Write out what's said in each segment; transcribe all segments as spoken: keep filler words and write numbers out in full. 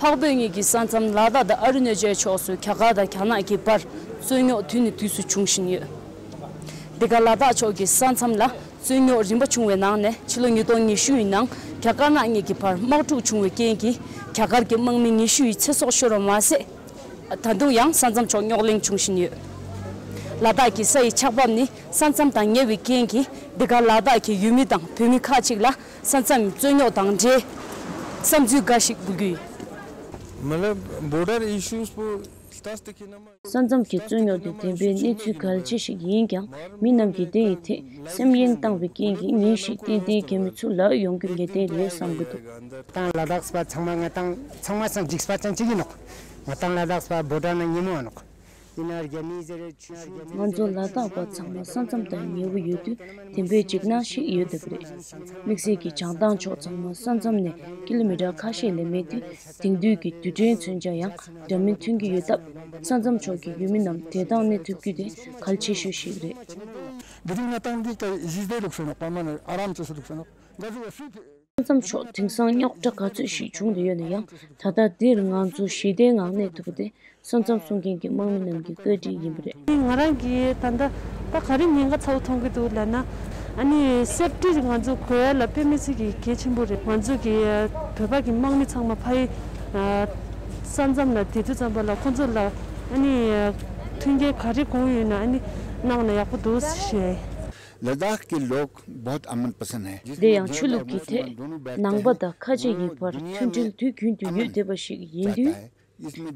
འཕགས་བོད་གཉིས་ཀྱི་ས་མཚམས་ལ་དྭགས་དང་ཨ་རུ་ནེ་ཇལ་ཕྱོགས་སུ་རྒྱ་གར་དང་རྒྱ་ནག་གི་བར་རྩོད་རྙོག་དུས་ནས་དུས་སུ་འབྱུང་བཞིན་ཡོད། འདི་ག་ལ་དྭགས་ཕྱོགས་ཀྱི་ས་མཚམས་ལ་རྩོད་རྙོག་རིམ་པ་བྱུང་བའི་ནང་ནས་ཕྱི་ལོ་ཉིས་སྟོང་ཉི་ཤུ་ཡི་ནང་རྒྱ་དཀར་ནག་གཉིས་ཀྱི་བར་དམག་འཁྲུག་བྱུང་བའི་རྐྱེན་གྱིས་རྒྱ་གར་གྱི་དམག་མི་ཉི་ཤུ་ཡི་ཚེ་སྲོག་ཤོར་བ་མ་ཟད། ད་དུང་ཡང་ས་མཚམས་ཕྱོགས་རྙོག་གླེང་འབྱུང་བཞིན་ཡོད། ལ་དྭགས་ཀྱི་ས་ཡི་ཆགས་བབ་ནི་ས་མཚམས་དང་ཉེ་བའི་རྐྱེན་གྱིས་འདི་ག་ལ་དྭགས་ཀྱི་ཡུལ་མི་དང་བོད་མི་ཁག་ཅིག་ལ་ས་མཚམས་རྩོད་རྙོག་དང་འབྲེལ་བསམ་ཚུལ་འགའ་ཞིག་འབུལ་རྒྱུ་ཡིན། मतलब border issues पर ལྟ་སྟེ་ཁྱེད་རྣམ་པ། ས་མཚམས་ཀྱི་རྩོད་རྙོག་དེ་བདེན་པའི་གནས་ཚུལ་གལ་ཆེ་ཞིག་ཡིན་ཀྱང་། མི་རྣམས་ཀྱིས་དེ་ཡི་ཐད་སེམས་གཡེང་བཏང་བའི་རྐྱེན་གྱིས་ཉིན་ཞིག་ཏན་ཏན་རྒྱ་མི་ཚུར་ལ་ཡོང་རྒྱུ་ངེས་གཏན་རེད་བསམ་གྱི་འདུག་ང་དང་ལ་དྭགས་པ་ཚང་མ་ང་དང་ཚང་མ་སང་འཇིགས་པ་ཅན་གཅིག་ཡིན་ནོག་ང་དང་ལ་དྭགས་པ་བོ་ཊ་ན་ཉིན་མོ་ཨ་ནོག་ཡིན་ན་རྒྱ་མི་ཟེར་ང་ཚོ་ལ་དྭགས་པ་ཚང་མ་ས་མཚམས་དང་ཉེ་བོ་ཡོད་དུས་བདེན་པའི་འཇིགས་སྣང་ཞིག་ཡོད་བསྡད་པ་རེད། དམིགས་བསལ་གྱི་བྱང་ཐང་ཕྱོགས་ཚང་མ་ས་མཚམས་ནས་ཀི་ལོ་མི་ཊར་ཁ་ཤས་ལས་མེད་དུས། དེང་དུས་ཀྱི་རྡུལ་ཕྲན་མཚོན་ཆ་ཡང་འདྲ་མིན་ཐོན་གྱི་ཡོད་སྟབས། ས་མཚམས་ཕྱོགས་ཀྱི་ཡུལ་མི་རྣམས་བདེ་ཐང་གནས་ཐུབ་རྒྱུ་དེ་གལ་ཆེ་ཤོས་ཤིག་རེད། ང་དང་འདི་ཀ་ཡིས་དེ་རུག་སོ་ནོག་པ་མ་ནི་ཨ་རམ་ཅོ་སོ་རུག་སོ་ནོག་ང་ཚོ་བ་སུ་དེ། ས་མཚམས་ཕྱོགས་དེང་སང་རྙོག་དྲ་ག་ཚོད་ཞིག་བྱུང་བསྡད་ཡོད་ན་ཡང་། ད་ལྟ་འདིར་ང་ཚོ་ཞི་བདེའི་ངང་གནས་ཐུབ་པ་དེ་ས་མཚམས་སྲུང་མཁན་གྱི་དམག་མི་རྣམས་ཀྱི་བཀའ་དྲིན་ཡིན་པ་རེད། ང་རང་གིས་ད་ལྟ་ད་ག་རེ་ཉེན་ཁ་ཚ་བོ་མཐོང་གི་འདུག་ལབ་ན། ཨ་ནི་སེབ་ཊི་ང་ཚོ་དགོས་ཡ་ལ་དཔེ་མི་སྲིད་ཀྱི་གལ་ཆེན་པོ་རེད། ང་ཚོ་གི་བོད་པ་གི་དམག་མི་ཚང་མ་ཕ་ཡི་ས་མཚམས་ལ་བསྡད་དུས་ཙམ་པ་ལ་ཁོང་ཚོ་ལ་ཨ་ནི་མཐུན་རྐྱེན་ག་རེ་དགོས་ཡོད་ན་ཨ་ནི་གནང་ན་ཡག་པོ་འདུག་ཞེས། लद्दाख के लोग बहुत अमन पसंद हैं। དེ་ཡང་ཆོས་ལུགས་ཀྱི་ཐད་ནང་པ་དང་ཁ་ཆེ་ཡི་བར་མཐུན་སྒྲིལ་དུས་རྒྱུན་དུ་ཡོད་བསྡད་པ་ཞིག་ཡིན་དུས།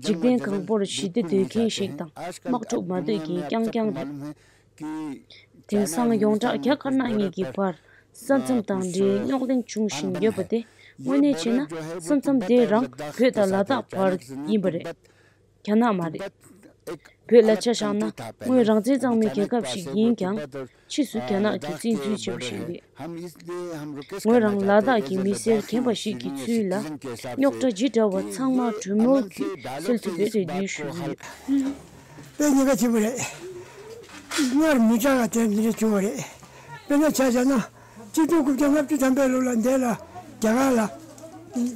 འཇིག་རྟེན་གང་པོར་ཞི་བདེ་འདོད་མཁན་ཞིག་དང་དམག་འཁྲུག་མ་འདོད་མཁན་རྐྱང་རྐྱང་རེད། དེང་སང་ཡོངས་གྲགས་རྒྱ་དཀར་ནག་གཉིས་ཀྱི་བར་ས་མཚམས་དང་འབྲེལ་རྙོག་གླེང་འབྱུང་བཞིན་ཡོད་པ་དེ་དངོས་གནས་བྱས་ན་ས་མཚམས་དེ་རང་བོད་དང་ལ་དྭགས་བར་ཡིན་པ་རེད། རྒྱ་ནག་མ་རེད། བོད་ལ་ཆ་བཞག་ན་དངོས་རང་བཙན་གཙང་མའི་རྒྱལ་ཁབ་ཞིག་ཡིན་ཀྱང་། ཕྱིས་སུ་རྒྱ་ནག་གིས་བཙན་འཛུལ་བྱས་པ་ཞིག་རེད། ངོས་རང་ལ་དྭགས་ཀྱི་མི་སེར་རྒན་པ་ཞིག་གི་ཚུལ་ལ། རྙོག་དྲ་ཇི་འདྲ་བ་ཚང་མ་གྲོས་མོལ་གྱིས་སེལ་ཐུབ་པའི་རེ་འདུན་ཞུ་གི་ཡོད། དཔེ་ཉེན་ཁ་ཆེན་པོ་རེད། སྔར་མི་གྲངས་ལ་དེ་འདི་འདྲ་བྱུང་བ་རེད། དཔེར་ན་ཆ་བཞག་ན། གཅིག་སྟོང་དགུ་བརྒྱ་ལྔ་བཅུ་ཐམ་པའི་ལོ་ལ་འདས་ལ་རྒྱ་གར་ལ།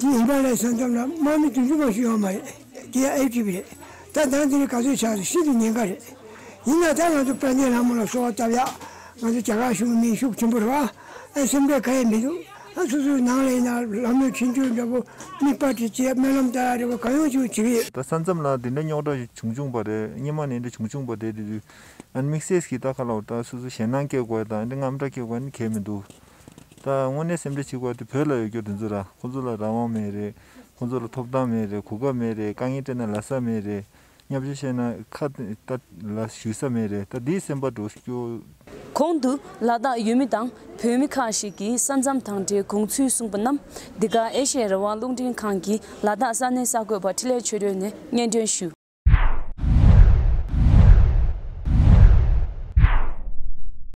འདི་ཧི་མ་ལ་ཡའི་ས་མཚམས་ལ་དམག་མི་བདུན་ཅུ་མ་ཞིག་ཡོད་མ་རེད། དེ་ཡང་ཨེ་ཕི་བི་རེད། ད་ད་འདི་ནི་ག་ཚོད་ཆགས་སོང་ཤིན་ཏུ་ཉེན་ཁ་རེད། ཡིན་ན་ད་ང་ཚོ་དཔལ་ལྡན་ལྷ་མོ་ལ་གསོལ་བ་བཏབ་ཡག་ང་ཚོ་རྒྱ་གར་གཞུང་གི་མི་ཤུགས་ཆེན་པོ་རེད་བ། ཨ་སེམས་ཁྲལ་གང་ཡང་མི་འདུག་ཨ་སོ་སོའི་ནང་ལ་ཡིན་ན་ལམ་ལུགས་མཐུན་འགྱུར་འདྲ་པོ་མིག་དཔར་དེ་བྱས་སྨོན་ལམ་ལྟ་ཡག་འདྲ་པོ་གང་ཡོང་ཅིག་བྱེད་ཀྱི་ཡོད། ད་ས་མཚམས་ལ་འདི་འདྲ་རྙོག་དྲ་བྱུང་བྱུང་པ་རེད། སྔོན་མ་ནས་འདྲ་བྱུང་བྱུང་པ་རེད། དེ་དུས་ཨ་ནི་དམིགས་བསལ་གྱི་ད་ཁ་ལ་འོ་ད་སོ་སོ་ཞེད་སྣང་སྐྱེ་དགོས་དང་འདི་རྔམ་སྐྲག་སྐྱེ་དགོས་ནི་གལ་མི་འདུག་ད་དངོས་གནས་སེམས་ཁྲལ་བྱེད་དགོས་དེ་བོད་ལ་ཡོད་རྒྱུ་དེ་ཚོ་ར་ཁོ་ཚོ་ལ་རང་དབང་མེད་རེད། ཁོ་ཚོ་ལ་ཐོབ་ཐང་མེད་རེད། གོ་སྐབས་མེད་རེད། དཀའ་ངལ་འཕྲད་ན་ལབ་ས་མེད་རེད། བརྙས་བཅོས་བཤད་ན་ཁ་ད་ལ་ཞུ་ས་མེད་རེད། ད་འདིའི་སེམས་པ་འགྲོ་སྐྱོ། གོང་དུ་ལ་དྭགས་ཡུལ་མི་དང་བོད་མི་ཁག་ཞིག་གིས་ས་མཚམས་དང་འབྲེལ་དགོངས་ཚུལ་གསུངས་པ་རྣམས་འདི་ག་ཨེ་ཤེ་ཡ་རང་དབང་རླུང་འཕྲིན་ཁང་གི་ལ་དྭགས་ས་གནས་གསར་འགོད་པ་འཕྲིན་ལས་ཆོས་སྒྲོན་ནས་སྙན་སྒྲོན་ཞུ།